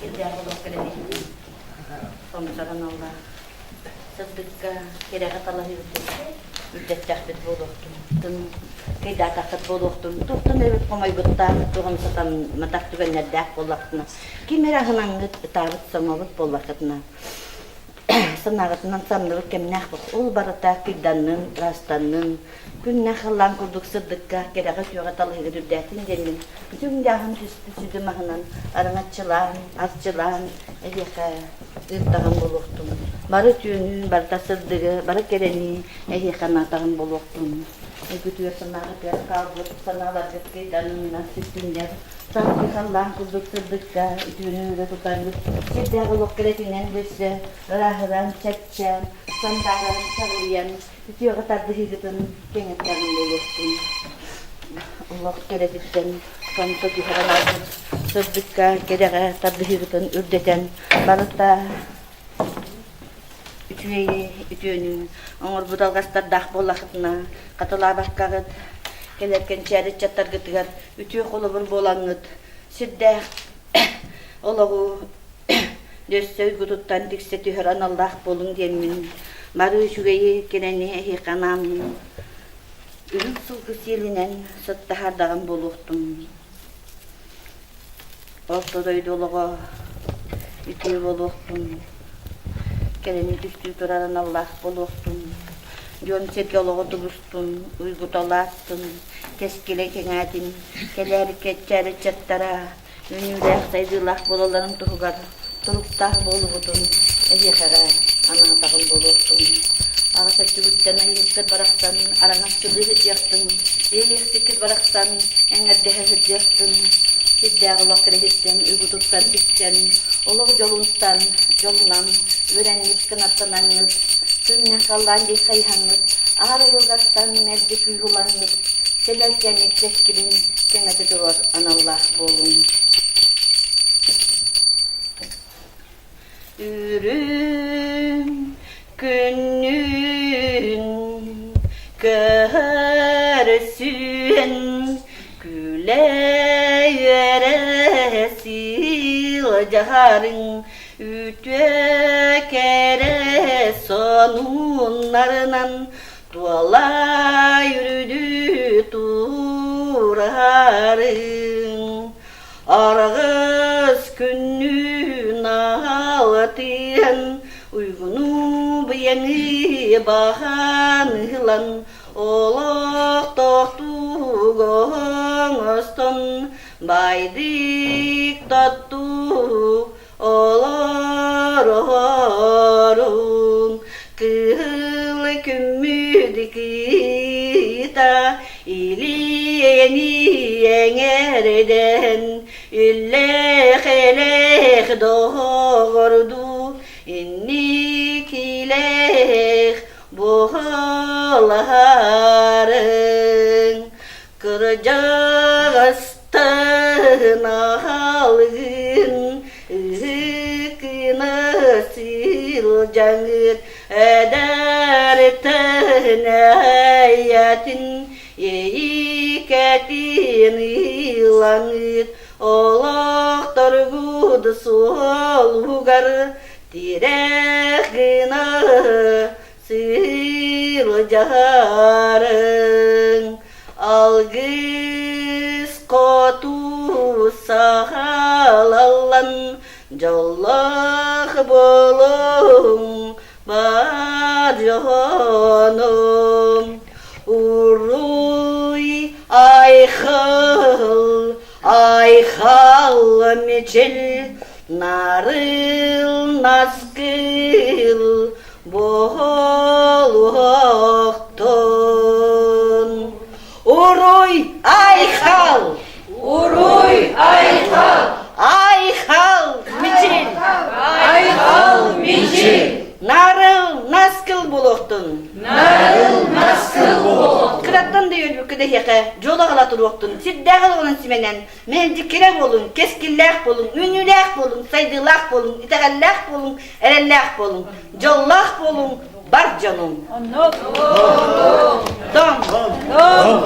Сирдээх олох кэлэн иһин сомсорон аллаах сырдыкка кэрэҕэ талаһыыбытын үрдэттэхпит буолуохтун, тын кыйдаатаххыт буолуохтун, туохтан эбит хомойбуттаах, тугун сатамматах түгэннэрдээх буоллаххытына, ким эрэ аһынаҥҥыт ытаабыт соҥообут буоллаххытына, санааҕытынан самныбыт кэмнээх ол барыта кыйданнын, ыраастаннын, күннээх халлаан курдук сырдыкка, кэрэҕэ-үтүөҕэ талаһыыгыт үрдээтин диэммин бүтүн дьааһын түспүт сүдү маһынан араҥаччылаан, арчылаан эһиэхэ ыыттаҕым буолуохтун. Бары үтүөнү, барыта сырдыгы, бары кэрэни эһиэхэ анаатаҕым буолуохтун. Өйгүтүгэр санааҕытыгар хаалбыт санааларгыт кыйданнар, сүттүннэр, сахалыы халлаан курдук сырдыкка үтүөнү өрө тутаҥҥыт, сирдээх олох кэрэтинэн өссө ырааһыран, чэпчээн, сандааран, чаҕылыйан, үтүөҕэ тардыһыыгытын кэҥэттэҕим буолуохтун. Олох кэрэтиттэн сонто түһэрэн ааспыт сырдыкка, кэрэҕэ тардыһыыгытын үрдэтэн барыта үчүгэйи, үтүөнү оҥорбут алҕастардаах буоллаххытына, хатылаабаккаҕыт, кэлэр кэнчээри ыччаттаргытыгар үтүө холобур буолаҥҥыт, сирдээх олоҕу Өссө уйгутуттан тиксэ түһэр аналлаах буолуҥ диэммин, бары үчүгэйи кэрэни эһиэхэ анааммын, үрүҥ сылгы сиэлинэн сыттаһардаҕым буолуохтун. Орто дойду олоҕо үтүө буолуохтун, кэрэни түстүү турар аналлаах буолуохтун, дьон-сэргэ олоҕо тубустун, уйгута улааттын, кэскилэ кэҥээтин, кэлээри кэччээри ыччаттара Үүнүүлээх, сайдыылаах буолалларын туһугар туруктаах буолуубутун эһиэхэҕэ анаатаҕым буолуохтун. Аҕыс өттүгүттэн айыыһыккыт барахсан араҥаччылыы сылдьыахтын, иэйиэхсиккит барахсан эҥэрдэһэ сылдьыахтын, сирдээх олох кэрэһиттэн уйгутуттан тиксэн, олох дьолунтан дьолунан үөрэҥҥит кынаттанаҥҥыт, күннээх халлаан диэки хайыһаҥҥыт, аар айылҕаттан мэлдьи күүһүлаҥҥыт, кэлэр кэмҥит кэскилин кэҥэтэ турар аналлаах буолуҥ. Үрүҥ күннүүн көрсүөн күлэ-үөрэ сылдьарыҥ үтүө кэрэ сонуннарынан Туола үрдүү турарыҥ, Араҕас күннүүн аалатыан, Уйгуну быйаҥы баһан ылан, Олохтоохтук оҥостон, Байдык тоттук Олорорум кыһыл күммүт кыыта илиэни эҥэрдэн иллээх-элээх доҕордуу инникилээх буоларыҥ Кырдьаҕастан аһалыгын ыһыкына сылдьаҥыт эдэртэн эйэтин эйикэтин ылаҥыт олохторгут суолугар тирэх гына Сылдьарыҥ алгыс хоту сахалаллан дьоллоох буолуҥ бар дьонум уруй айхал айхал мичил нарыл наскыл Буолуохтун Уруй айхал! Уруй айхал! Айхал мичил! Айхал мичил! Нарыл наскыл буолуохтун! Нарыл наскыл буолуохтун! Кыраттан да үөрбүккэ дэһиэхэ, дьол аҕала туруохтун, сирдээх олоҕунан симэнэн, мэлдьи кэрэ буолуҥ, кэскиллээх буолуҥ, үүнүүлээх буолуҥ, сайдыылаах буолуҥ, итэҕэллээх буолуҥ, эрэллээх буолуҥ, дьоллоох буолуҥ, бар дьонум. Оннук. Дом. Дом.